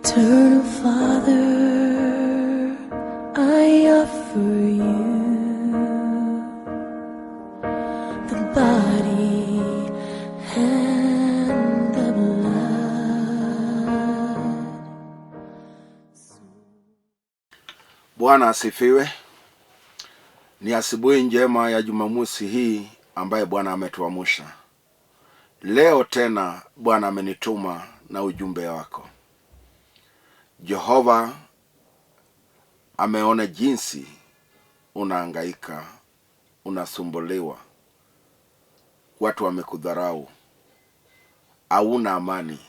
Eternal Father, I offer you the body and the blood. Bwana asifiwe. Ni asubuhi njema ya Jumamosi hii ambaye Bwana ametuamsha. Leo tena Bwana amenituma na ujumbe wako. Jehova ameona jinsi unahangaika, unasumbuliwa, watu wamekudharau, hauna amani,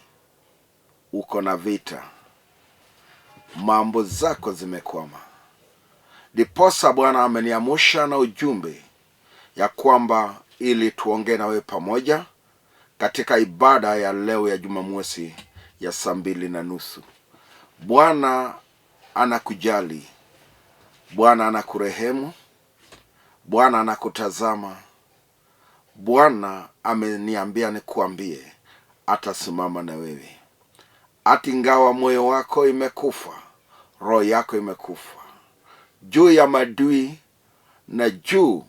uko na vita, mambo zako zimekwama. Ndiposa Bwana ameniamsha na ujumbe ya kwamba ili tuongee nawe pamoja katika ibada ya leo ya Jumamosi ya 2:30. Bwana anakujali, Bwana anakurehemu, Bwana anakutazama. Bwana ameniambia nikuambie, atasimama na wewe. Hata ingawa moyo wako imekufa, roho yako imekufa, juu ya maadui na juu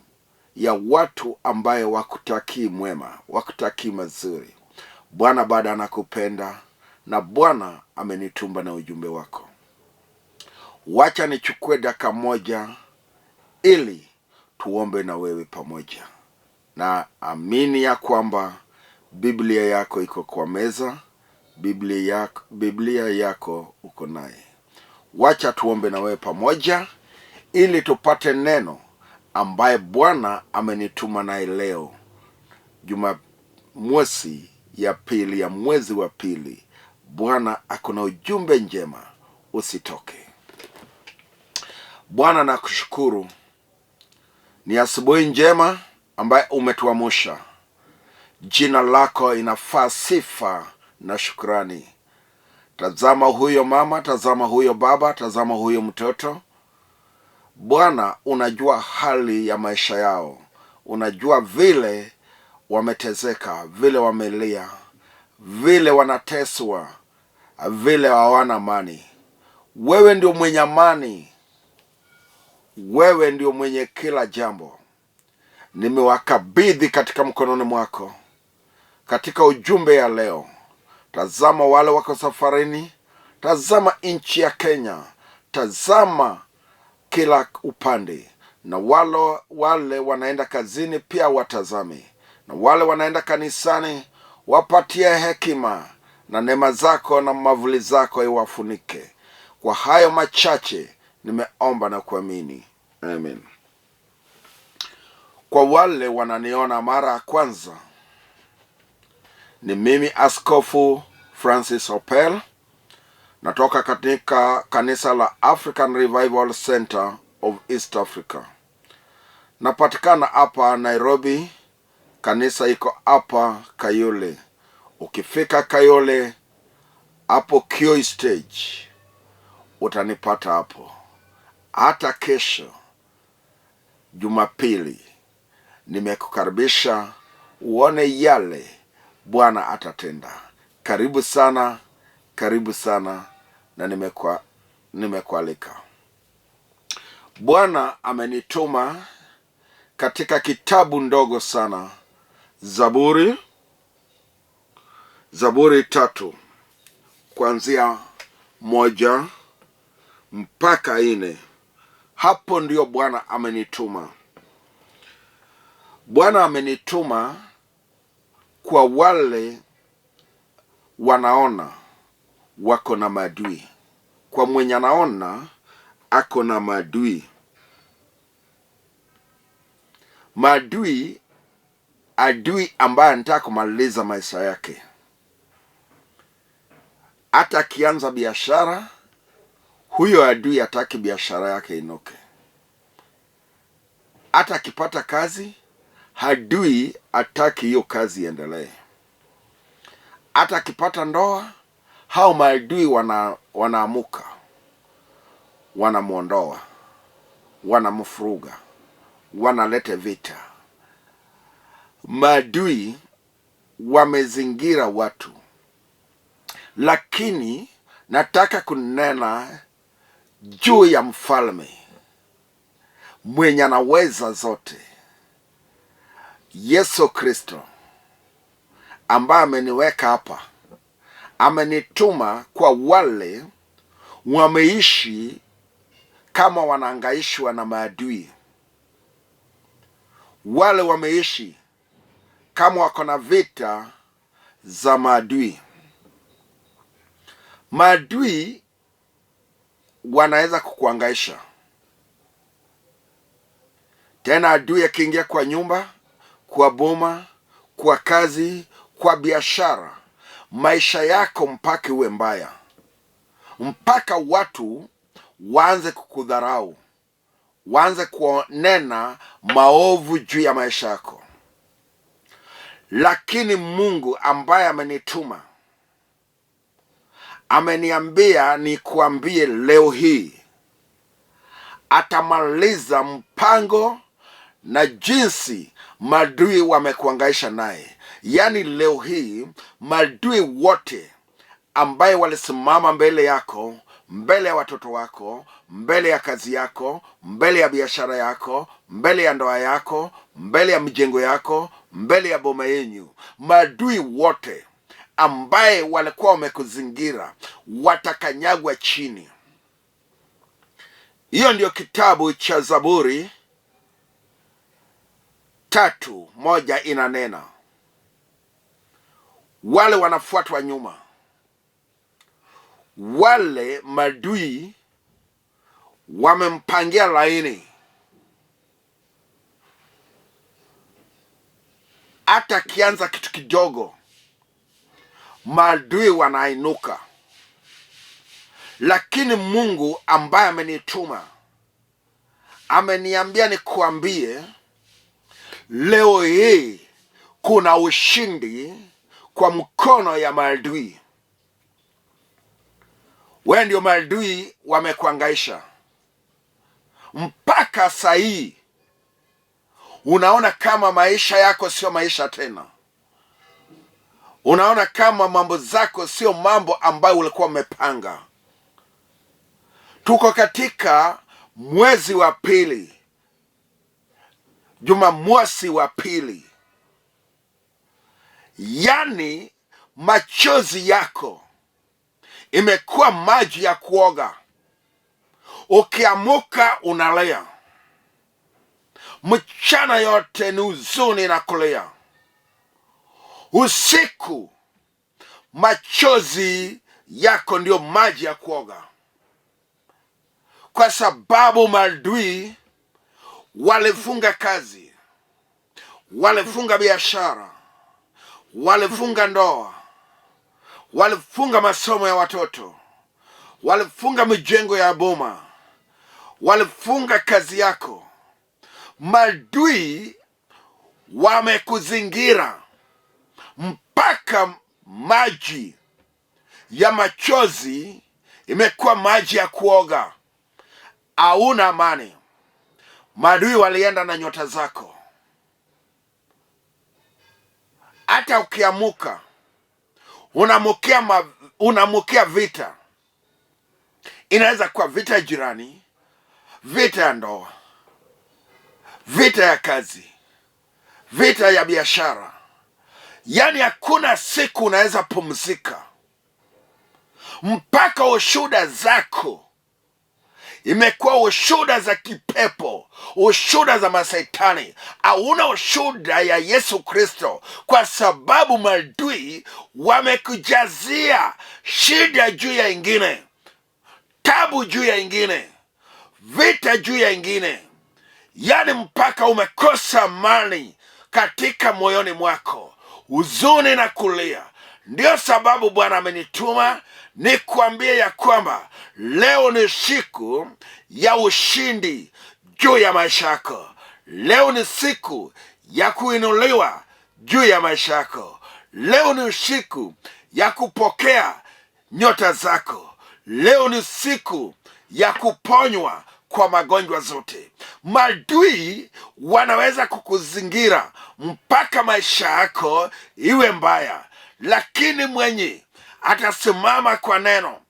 ya watu ambaye wakutakii mwema, wakutakii mazuri, Bwana bado anakupenda na Bwana amenitumba na ujumbe wako. Wacha nichukue dakika moja ili tuombe na wewe pamoja, na amini ya kwamba Biblia yako iko kwa meza, Biblia yako uko naye. Wacha tuombe na wewe pamoja ili tupate neno ambaye Bwana amenituma naye leo Jumamosi ya pili ya mwezi wa pili. Bwana ako na ujumbe njema, usitoke. Bwana nakushukuru, ni asubuhi njema ambaye umetuamsha. Jina lako inafaa sifa na shukrani. Tazama huyo mama, tazama huyo baba, tazama huyo mtoto. Bwana, unajua hali ya maisha yao, unajua vile wametezeka, vile wamelia, vile wanateswa, vile hawana amani. Wewe ndio mwenye amani, wewe ndio mwenye kila jambo. Nimewakabidhi katika mkononi mwako katika ujumbe ya leo. Tazama wale wako safarini, tazama nchi ya Kenya, tazama kila upande, na wale wanaenda kazini pia watazame, na wale wanaenda kanisani wapatie hekima na neema zako na mavuli zako iwafunike. Kwa hayo machache nimeomba na kuamini, amen. Kwa wale wananiona mara ya kwanza, ni mimi Askofu Francis Opel, natoka katika kanisa la African Revival Center of East Africa. Napatikana hapa Nairobi, kanisa iko hapa Kayole. Ukifika Kayole hapo Kioi stage utanipata hapo. Hata kesho Jumapili nimekukaribisha uone yale Bwana atatenda. Karibu sana, karibu sana, na nimekualika. Bwana amenituma katika kitabu ndogo sana, Zaburi 3 kuanzia 1 mpaka 4. Hapo ndio Bwana amenituma. Bwana amenituma kwa wale wanaona wako na maadui. Kwa mwenye anaona ako na maadui. Maadui, adui ambaye anataka kumaliza maisha yake. Hata akianza biashara, huyo adui hataki biashara yake inuke. Hata akipata kazi, adui hataki hiyo kazi iendelee. Hata akipata ndoa, hao maadui wanaamuka, wanamuondoa, wanamfuruga, wanaleta vita. Maadui wamezingira watu, lakini Nataka kunena juu ya mfalme mwenye anaweza zote, Yesu Kristo, ambaye ameniweka hapa, amenituma kwa wale wameishi kama wanaangaishwa na maadui, wale wameishi kama wako na vita za maadui. Maadui wanaweza kukuangaisha. Tena adui akiingia kwa nyumba, kwa boma, kwa kazi, kwa biashara, maisha yako mpaka iwe mbaya, mpaka watu waanze kukudharau, waanze kunena maovu juu ya maisha yako. Lakini Mungu ambaye amenituma ameniambia nikuambie leo hii, atamaliza mpango na jinsi maadui wamekuangaisha naye. Yaani leo hii maadui wote ambaye walisimama mbele yako, mbele ya watoto wako, mbele ya kazi yako, mbele ya biashara yako, mbele ya ndoa yako, mbele ya mijengo yako, mbele ya boma yenyu, maadui wote ambaye walikuwa wamekuzingira watakanyagwa chini. Hiyo ndiyo kitabu cha Zaburi 3:1 inanena, wale wanafuatwa nyuma, wale madui wamempangia laini, hata akianza kitu kidogo maadui wanainuka. Lakini Mungu ambaye amenituma ameniambia nikuambie leo hii kuna ushindi kwa mkono ya maadui. Wewe ndio maadui wamekuangaisha mpaka saa hii, unaona kama maisha yako sio maisha tena, unaona kama mambo zako sio mambo ambayo ulikuwa umepanga. Tuko katika mwezi wa pili, Jumamosi wa pili, yaani machozi yako imekuwa maji ya kuoga. Ukiamuka unalia, mchana yote ni huzuni na kulia, usiku machozi yako ndiyo maji ya kuoga, kwa sababu maadui walifunga kazi, walifunga biashara, walifunga ndoa, walifunga masomo ya watoto, walifunga mijengo ya boma, walifunga kazi yako. Maadui wamekuzingira mpaka maji ya machozi imekuwa maji ya kuoga. Hauna amani. Maadui walienda na nyota zako. Hata ukiamuka unamukia vita. Inaweza kuwa vita ya jirani, vita ya ndoa, vita ya kazi, vita ya biashara. Yaani hakuna siku unaweza pumzika mpaka ushuhuda zako imekuwa ushuhuda za kipepo, ushuhuda za masaitani. Hauna ushuhuda ya Yesu Kristo, kwa sababu maadui wamekujazia shida juu ya ingine, tabu juu ya ingine, vita juu ya ingine, yaani mpaka umekosa amani katika moyoni mwako, huzuni na kulia. Ndiyo sababu Bwana amenituma nikuambie ya kwamba leo ni siku ya ushindi juu ya maisha yako. Leo ni siku ya kuinuliwa juu ya maisha yako. Leo ni siku ya kupokea nyota zako. Leo ni siku ya kuponywa kwa magonjwa zote. Maadui wanaweza kukuzingira mpaka maisha yako iwe mbaya, lakini mwenye atasimama kwa neno,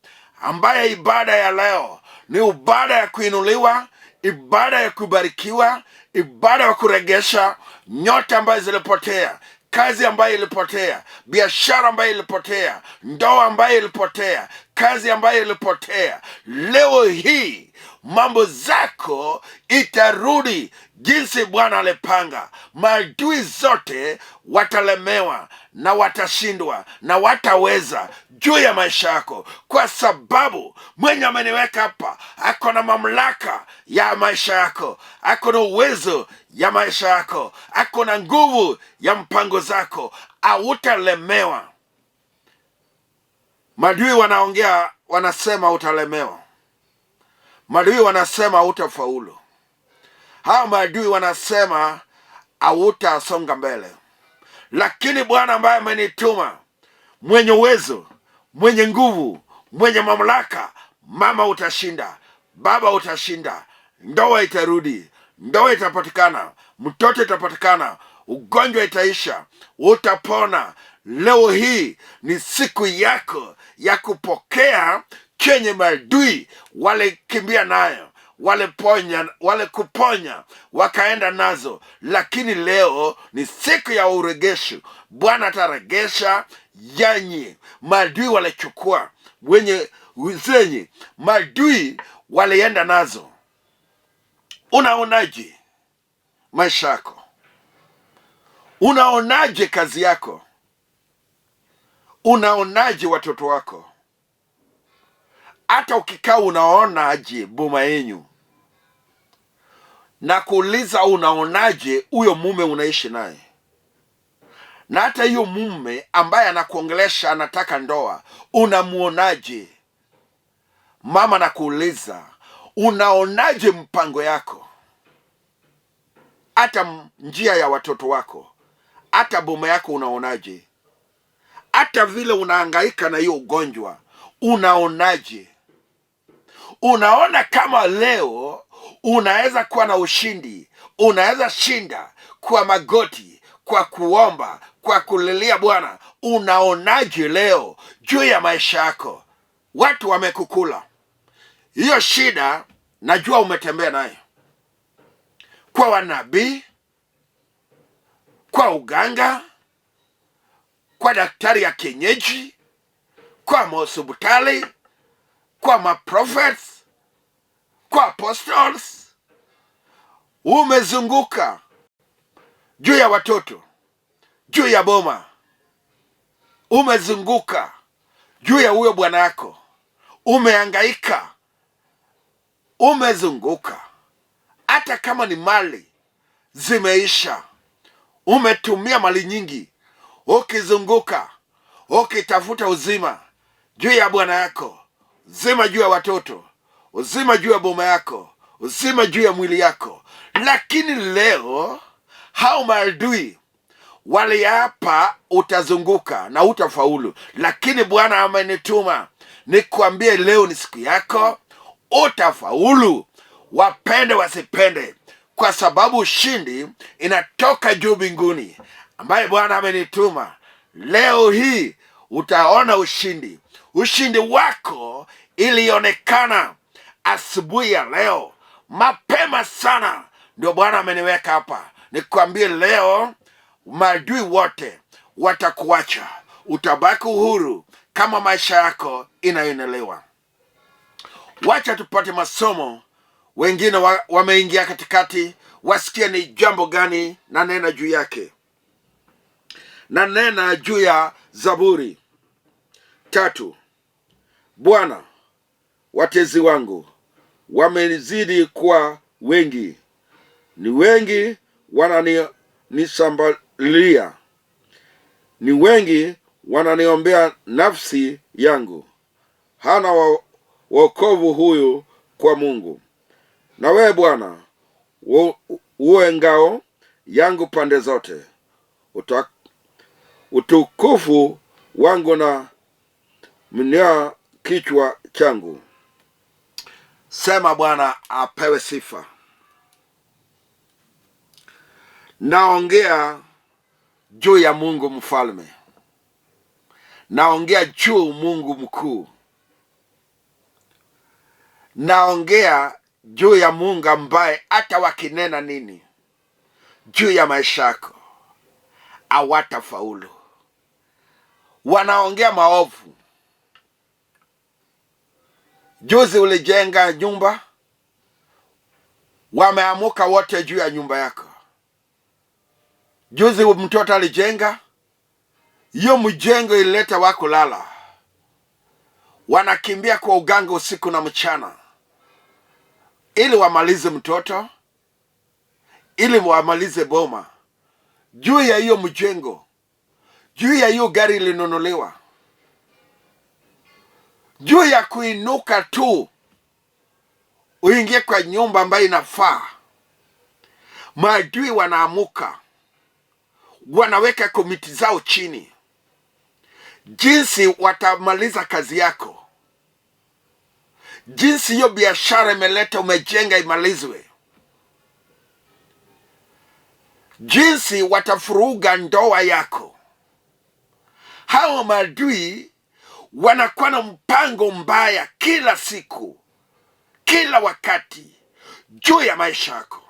ambaye ibada ya leo ni ibada ya kuinuliwa, ibada ya kubarikiwa, ibada ya kuregesha nyota ambayo zilipotea, kazi ambayo ilipotea, biashara ambayo ilipotea, ndoa ambayo ilipotea, kazi ambayo ilipotea. Leo hii mambo zako itarudi jinsi Bwana alipanga. Maadui zote watalemewa na watashindwa na wataweza juu ya maisha yako, kwa sababu mwenye ameniweka hapa ako na mamlaka ya maisha yako, ako na uwezo ya maisha yako, ako na nguvu ya mpango zako. Hautalemewa. Maadui wanaongea, wanasema utalemewa. Maadui wanasema hautafaulu. Hawa maadui wanasema hautasonga mbele, lakini Bwana ambaye amenituma, mwenye uwezo, mwenye nguvu, mwenye mamlaka, mama utashinda, baba utashinda, ndoa itarudi, ndoa itapatikana, mtoto itapatikana, ugonjwa itaisha, utapona. Leo hii ni siku yako ya kupokea chenye maadui walikimbia nayo, waliponya, walikuponya wakaenda nazo, lakini leo ni siku ya uregesho. Bwana ataregesha yenye maadui walichukua, wenye zenye maadui walienda nazo. Unaonaje maisha yako? Unaonaje kazi yako? Unaonaje watoto wako? Hata ukikaa unaonaje boma yenyu? Na kuuliza unaonaje huyo mume unaishi naye? Na hata hiyo mume ambaye anakuongelesha anataka ndoa, unamuonaje? Mama nakuuliza, unaonaje mpango yako? Hata njia ya watoto wako, hata boma yako unaonaje? Hata vile unahangaika na hiyo ugonjwa unaonaje? Unaona kama leo unaweza kuwa na ushindi, unaweza shinda kwa magoti, kwa kuomba, kwa kulilia Bwana. Unaonaje leo juu ya maisha yako? Watu wamekukula hiyo shida, najua umetembea nayo kwa wanabii, kwa uganga, kwa daktari ya kienyeji, kwa mahospitali, kwa maprophets, kwa apostles. Umezunguka juu ya watoto, juu ya boma, umezunguka juu ya huyo bwana yako, umehangaika, umezunguka. Hata kama ni mali zimeisha, umetumia mali nyingi ukizunguka, ukitafuta uzima juu ya bwana yako, uzima juu ya watoto, uzima juu ya boma yako, uzima juu ya mwili yako. Lakini leo hao maadui waliapa utazunguka na utafaulu, lakini Bwana amenituma nikuambie leo ni siku yako, utafaulu, wapende wasipende, kwa sababu ushindi inatoka juu mbinguni, ambaye Bwana amenituma. Leo hii utaona ushindi. Ushindi wako ilionekana asubuhi ya leo mapema sana, ndio Bwana ameniweka hapa nikwambie leo, maadui wote watakuacha, utabaki uhuru kama maisha yako inayoenelewa. Wacha tupate masomo, wengine wameingia katikati, wasikie ni jambo gani na nena juu yake. Na nena juu ya Zaburi 3. Bwana, watezi wangu wamezidi kuwa wengi, ni wengi wananisambalia, ni wengi wananiombea nafsi yangu. Hana wokovu huyu kwa Mungu. Na wewe Bwana uwe ngao yangu pande zote, utukufu wangu na mnyaa kichwa changu. Sema Bwana apewe sifa. Naongea juu ya Mungu mfalme, naongea juu Mungu mkuu. Naongea juu ya Mungu ambaye hata wakinena nini juu ya maisha yako hawatafaulu. Wanaongea maovu. Juzi ulijenga nyumba, wameamuka wote juu ya nyumba yako. Juzi mtoto alijenga hiyo mjengo, ilileta wakulala, wanakimbia kwa uganga usiku na mchana, ili wamalize mtoto, ili wamalize boma juu ya hiyo mjengo, juu ya hiyo gari ilinunuliwa, juu ya kuinuka tu uingie kwa nyumba ambayo inafaa. Maadui wanaamuka, wanaweka komiti zao chini, jinsi watamaliza kazi yako, jinsi hiyo biashara imeleta umejenga imalizwe, jinsi watafuruga ndoa yako. Hawa maadui wanakuwa na mpango mbaya kila siku, kila wakati juu ya maisha yako.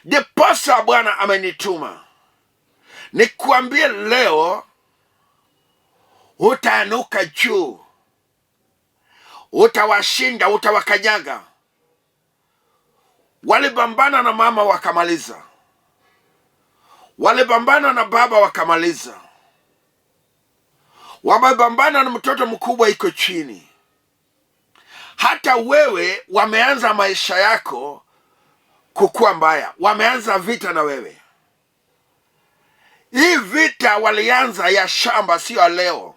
Ndiposa Bwana amenituma nikuambie leo, utaanuka juu, utawashinda, utawakanyaga. Walipambana na mama wakamaliza, walipambana na baba wakamaliza, wamepambana na mtoto mkubwa iko chini. Hata wewe wameanza maisha yako kukuwa mbaya, wameanza vita na wewe. Hii vita walianza ya shamba, sio ya leo.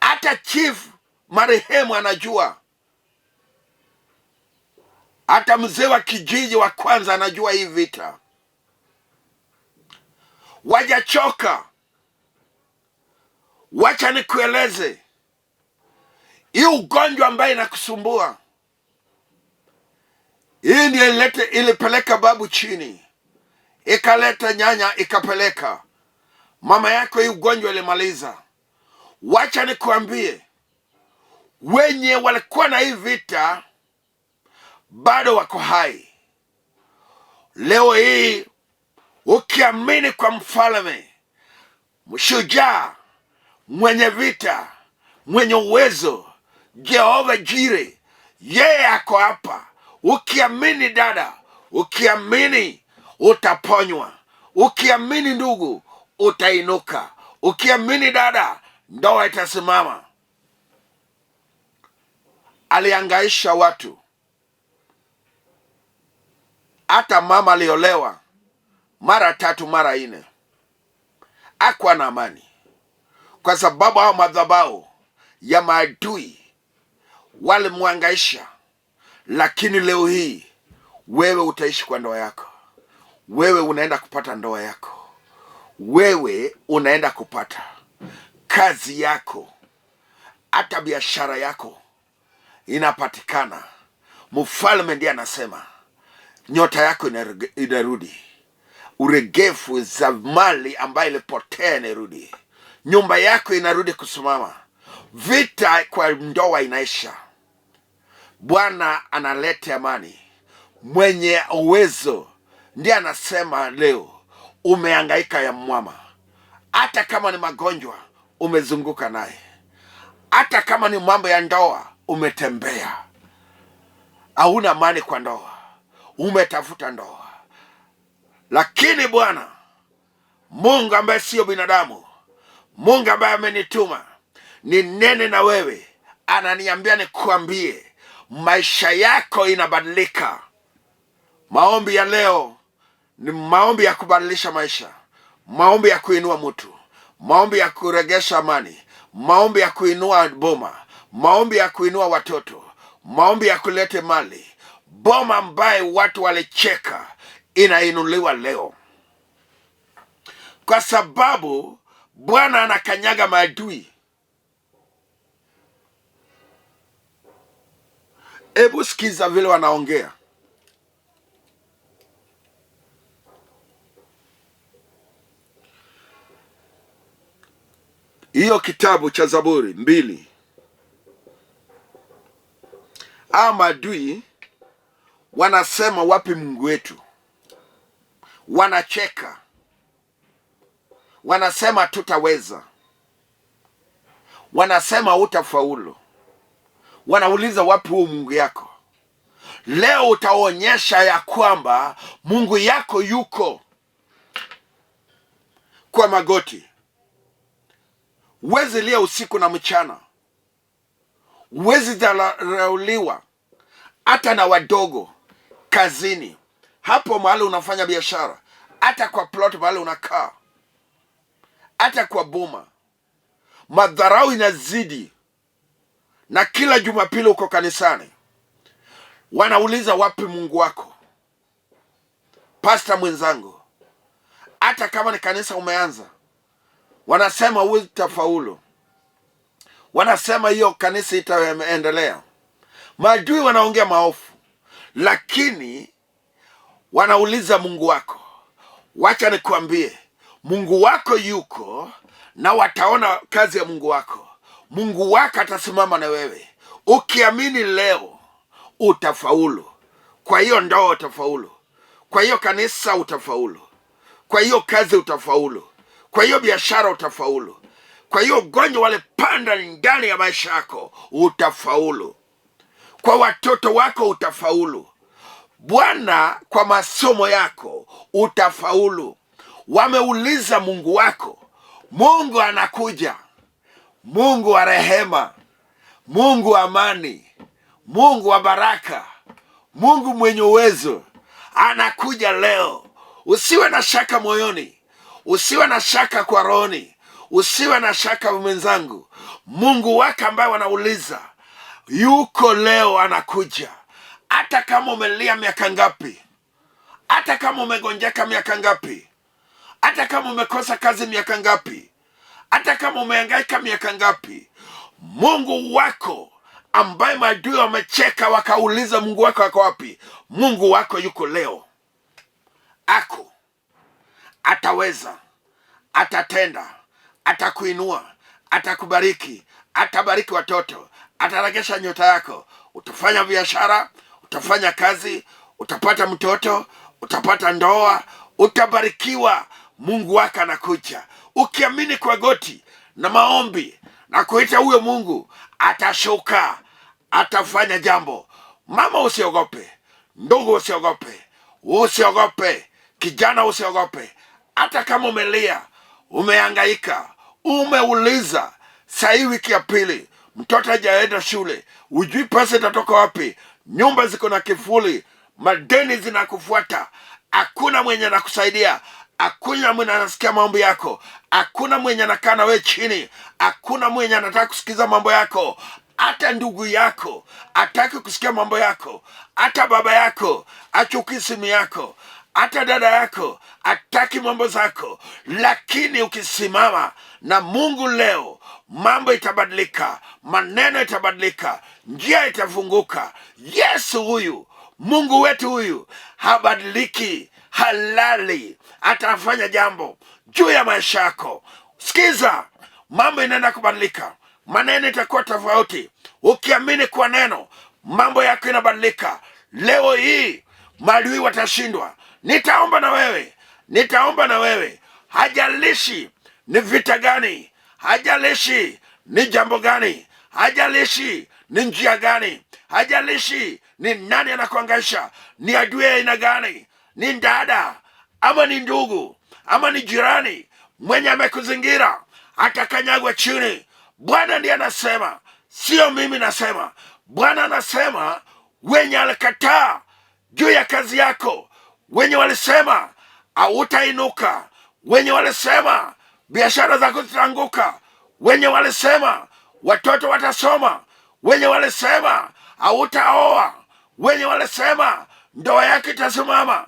Hata chief marehemu anajua, hata mzee wa kijiji wa kwanza anajua hii vita. Wajachoka. Wacha nikueleze, hii ugonjwa ambaye inakusumbua hii ndio ilipeleka babu chini, ikaleta nyanya, ikapeleka mama yako. Hii ugonjwa ilimaliza. Wacha nikuambie, wenye walikuwa na hii vita bado wako hai leo hii. Ukiamini kwa mfalme mshujaa, mwenye vita, mwenye uwezo, Jehova Jire, yeye ako hapa. Ukiamini dada, ukiamini utaponywa. Ukiamini ndugu, utainuka. Ukiamini dada, ndoa itasimama. Aliangaisha watu, hata mama aliolewa mara tatu mara nne, hakuwa na amani, kwa sababu hao madhabahu ya maadui walimwangaisha. Lakini leo hii wewe utaishi kwa ndoa yako, wewe unaenda kupata ndoa yako, wewe unaenda kupata kazi yako, hata biashara yako inapatikana. Mfalme ndiye anasema nyota yako inarudi, uregefu za mali ambayo ilipotea inarudi, nyumba yako inarudi kusimama, vita kwa ndoa inaisha. Bwana analeta amani. Mwenye uwezo ndiye anasema leo, umehangaika ya mwama, hata kama ni magonjwa umezunguka naye, hata kama ni mambo ya ndoa umetembea, hauna amani kwa ndoa, umetafuta ndoa, lakini Bwana Mungu ambaye siyo binadamu, Mungu ambaye amenituma ninene na wewe, ananiambia nikuambie, maisha yako inabadilika. Maombi ya leo ni maombi ya kubadilisha maisha, maombi ya kuinua mtu, maombi ya kuregesha amani, maombi ya kuinua boma, maombi ya kuinua watoto, maombi ya kuleta mali. Boma ambaye watu walicheka inainuliwa leo, kwa sababu Bwana anakanyaga maadui. Hebu sikiza vile wanaongea. Hiyo kitabu cha Zaburi 2 Hawa maadui wanasema wapi Mungu wetu? Wanacheka, wanasema tutaweza, wanasema hutafaulu, wanauliza wapi huu Mungu yako? Leo utaonyesha ya kwamba Mungu yako yuko kwa magoti. Huwezi lia usiku na mchana, huwezi dharauliwa hata na wadogo kazini, hapo mahali unafanya biashara, hata kwa plot mahali unakaa, hata kwa boma, madharau inazidi, na kila Jumapili uko kanisani, wanauliza wapi Mungu wako? Pasta mwenzangu, hata kama ni kanisa umeanza, wanasema hutafaulu, wanasema hiyo kanisa itaendelea. Maadui wanaongea maovu, lakini wanauliza Mungu wako. Wacha nikuambie, Mungu wako yuko na wataona kazi ya Mungu wako. Mungu wako atasimama na wewe. Ukiamini leo utafaulu. Kwa hiyo ndoa utafaulu, kwa hiyo kanisa utafaulu, kwa hiyo kazi utafaulu, kwa hiyo biashara utafaulu, kwa hiyo ugonjwa walipanda ndani ya maisha yako utafaulu, kwa watoto wako utafaulu, Bwana, kwa masomo yako utafaulu. Wameuliza Mungu wako, Mungu anakuja, Mungu wa rehema, Mungu wa amani, Mungu wa baraka, Mungu mwenye uwezo anakuja leo. Usiwe na shaka moyoni, usiwe na shaka kwa rohoni, usiwe na shaka mwenzangu. Mungu wako ambaye wanauliza yuko leo, anakuja. Hata kama umelia miaka ngapi, hata kama umegonjeka miaka ngapi, hata kama umekosa kazi miaka ngapi, hata kama umehangaika miaka ngapi, Mungu wako ambaye maadui wamecheka wakauliza Mungu wako ako wapi? Mungu wako yuko leo, ako ataweza, atatenda, atakuinua, atakubariki, atabariki watoto, ataregesha nyota yako. Utafanya biashara, utafanya kazi, utapata mtoto, utapata ndoa, utabarikiwa. Mungu wako anakuja. Ukiamini kwa goti na maombi na kuita huyo Mungu, atashuka, atafanya jambo. Mama, usiogope. Ndugu, usiogope, usiogope. Kijana, usiogope. Hata kama umelia, umehangaika, umeuliza sahii, wiki ya pili mtoto hajaenda shule, hujui pesa itatoka wapi, nyumba ziko na kifuli, madeni zinakufuata, hakuna mwenye anakusaidia, hakuna mwenye anasikia mambo yako, hakuna mwenye anakaa na wewe chini, hakuna mwenye anataka kusikiza mambo yako. Hata ndugu yako hataki kusikia mambo yako, hata baba yako achukui simu yako, hata dada yako hataki mambo zako. Lakini ukisimama na Mungu leo, mambo itabadilika, maneno itabadilika, njia itafunguka. Yesu huyu Mungu wetu huyu habadiliki, halali, atafanya jambo juu ya maisha yako. Sikiza, mambo inaenda kubadilika, maneno itakuwa tofauti. Ukiamini kwa neno, mambo yako inabadilika. Leo hii maadui watashindwa. Nitaomba na wewe, nitaomba na wewe, hajalishi ni vita gani, hajalishi ni jambo gani, hajalishi ni njia gani, hajalishi ni nani anakuangaisha, ni adui ya aina gani, ni dada ama ni ndugu ama ni jirani mwenye amekuzingira, atakanyagwa chini. Bwana ndiye anasema, sio mimi nasema. Bwana anasema wenye alikataa juu ya kazi yako, wenye walisema hautainuka, wenye walisema biashara zako zitaanguka, wenye walisema watoto watasoma, wenye walisema hautaoa, wenye walisema ndoa yako itasimama.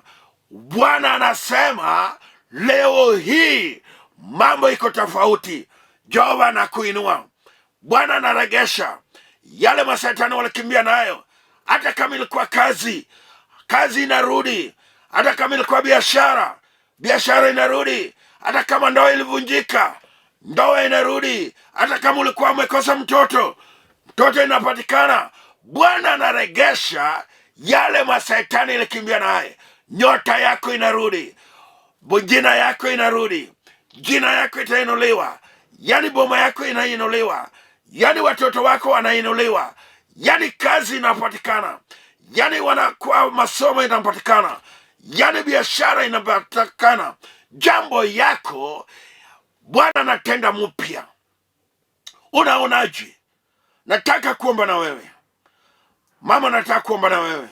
Bwana anasema leo hii mambo iko tofauti. Jehova anakuinua, Bwana anaregesha yale mashetani walikimbia nayo. Hata kama ilikuwa kazi, kazi inarudi. Hata kama ilikuwa biashara, biashara inarudi. Hata kama ndoa ilivunjika, ndoa inarudi. Hata kama ulikuwa umekosa mtoto, mtoto inapatikana. Bwana anaregesha yale masaitani ilikimbia naye. Nyota yako inarudi, jina yako inarudi, jina yako itainuliwa, yani boma yako inainuliwa, yani watoto wako wanainuliwa, yani kazi inapatikana, yani wanakuwa masomo inapatikana, yani biashara inapatikana. Jambo yako Bwana anatenda mpya. Unaonaje? Nataka kuomba na wewe mama, nataka kuomba na wewe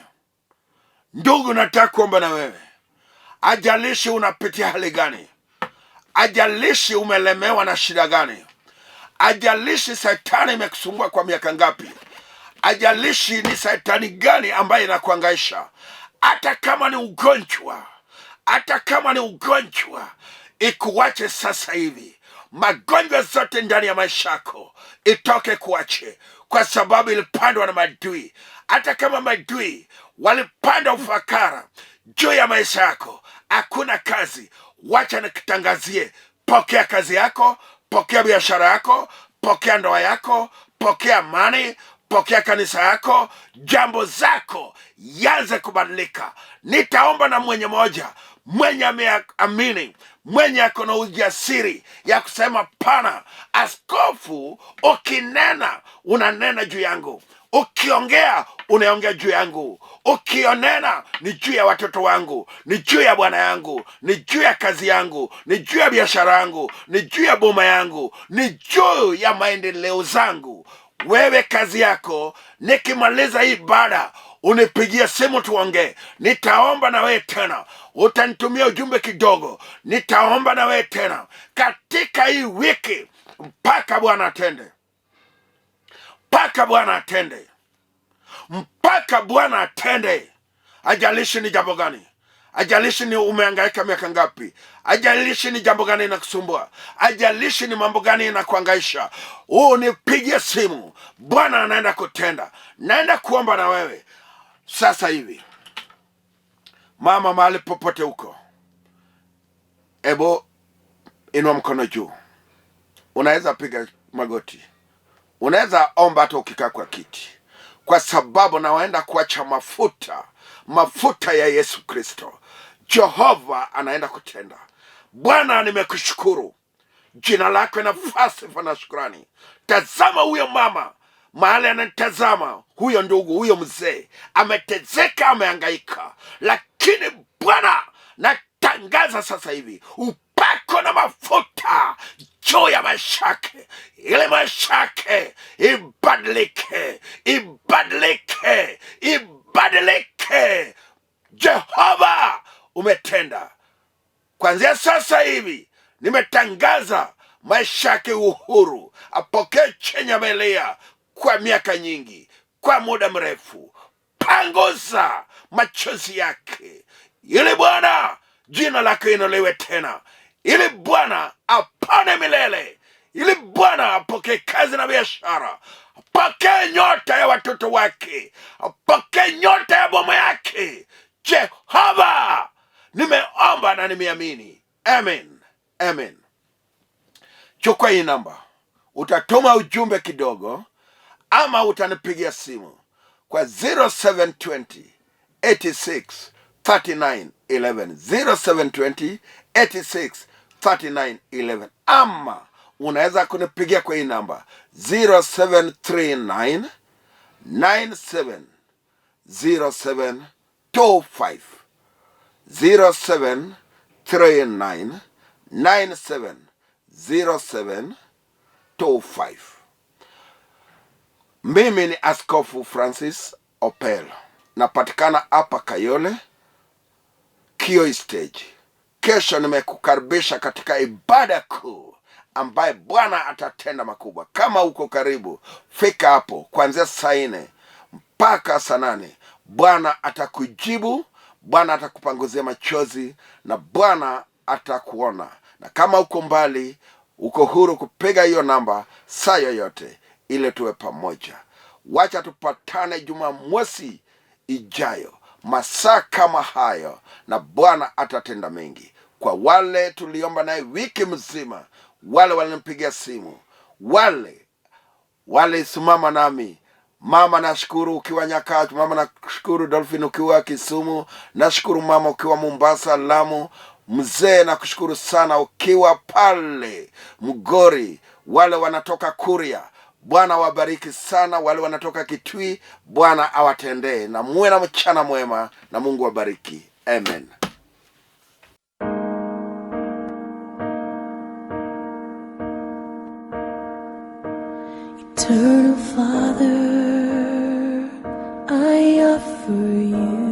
ndugu, nataka kuomba na wewe. Ajalishi unapitia hali gani, ajalishi umelemewa na shida gani, ajalishi shetani imekusumbua kwa miaka ngapi, ajalishi ni shetani gani ambaye inakuangaisha, hata kama ni ugonjwa, hata kama ni ugonjwa ikuache sasa hivi. Magonjwa zote ndani ya maisha yako itoke kuache, kwa sababu ilipandwa na madui. Hata kama madui walipanda ufakara juu ya maisha yako, hakuna kazi, wacha nikutangazie, pokea kazi yako, pokea biashara yako, pokea ndoa yako, pokea amani, pokea kanisa yako, jambo zako yanze kubadilika. Nitaomba na mwenye moja, mwenye ameamini, mwenye ako na ujasiri ya kusema pana, askofu, ukinena unanena juu yangu, ukiongea unaongea juu yangu, ukionena ni juu ya watoto wangu, ni juu ya bwana yangu, ni juu ya kazi yangu, ni juu ya biashara yangu, ni juu ya boma yangu, ni juu ya maendeleo zangu. Wewe kazi yako, nikimaliza hii ibada unipigie simu tuongee, nitaomba na wewe tena, utanitumia ujumbe kidogo, nitaomba na wewe tena katika hii wiki, mpaka Bwana atende, mpaka Bwana atende, mpaka Bwana atende. Ajalishi ni jambo gani, ajalishi ni umehangaika miaka ngapi, ajalishi ni jambo gani inakusumbua, ajalishi ni mambo gani inakuhangaisha, unipigie simu, Bwana anaenda kutenda. Naenda kuomba na wewe sasa hivi. Mama, mahali popote huko, ebo inua mkono juu, unaweza piga magoti, unaweza omba hata ukikaa kwa kiti, kwa sababu nawaenda kuacha mafuta, mafuta ya Yesu Kristo. Jehova anaenda kutenda. Bwana, nimekushukuru, jina lako nafasi na shukrani. Tazama huyo mama mahali anatazama, huyo ndugu, huyo mzee ametezeka, amehangaika, lakini Bwana natangaza sasa hivi upako na mafuta juu ya maisha yake, ili maisha yake ibadilike, ibadilike, ibadilike. Jehova umetenda. Kuanzia sasa hivi nimetangaza maisha yake uhuru, apokee chenye amelia kwa miaka nyingi, kwa muda mrefu. Panguza machozi yake, ili Bwana jina lake inuliwe tena, ili Bwana apone milele, ili Bwana apokee kazi na biashara, apokee nyota ya watoto wake, apokee nyota ya boma yake. Jehova, nimeomba na nimeamini. Amen, amen. Chukua hii namba, utatuma ujumbe kidogo ama utanipigia simu kwa 0720 86 39 11, 0720 86 39 11, ama unaweza kunipigia kwa hii namba 0739 97 0725, 0739 97 0725. Mimi ni Askofu Francis Opel, napatikana hapa Kayole Kioi Stage. Kesho nimekukaribisha katika ibada kuu ambaye Bwana atatenda makubwa. Kama uko karibu, fika hapo kuanzia saa 4 mpaka saa 8. Bwana atakujibu, Bwana atakupanguzia machozi na Bwana atakuona. Na kama uko mbali, uko huru kupiga hiyo namba saa yoyote ile, tuwe pamoja. Wacha tupatane Jumamosi ijayo masaa kama hayo, na Bwana atatenda mengi. Kwa wale tuliomba naye wiki mzima, wale walinipigia simu, wale walisimama nami Mama nashukuru ukiwa Nyakach, mama nashukuru Dolphin ukiwa Kisumu, nashukuru mama ukiwa Mombasa, Lamu. Mzee nakushukuru sana ukiwa pale Mgori, wale wanatoka Kuria, Bwana wabariki sana. Wale wanatoka Kitui, Bwana awatendee, na muwe na mchana mwema, na Mungu wabariki. Amen. Eternal Father, I offer you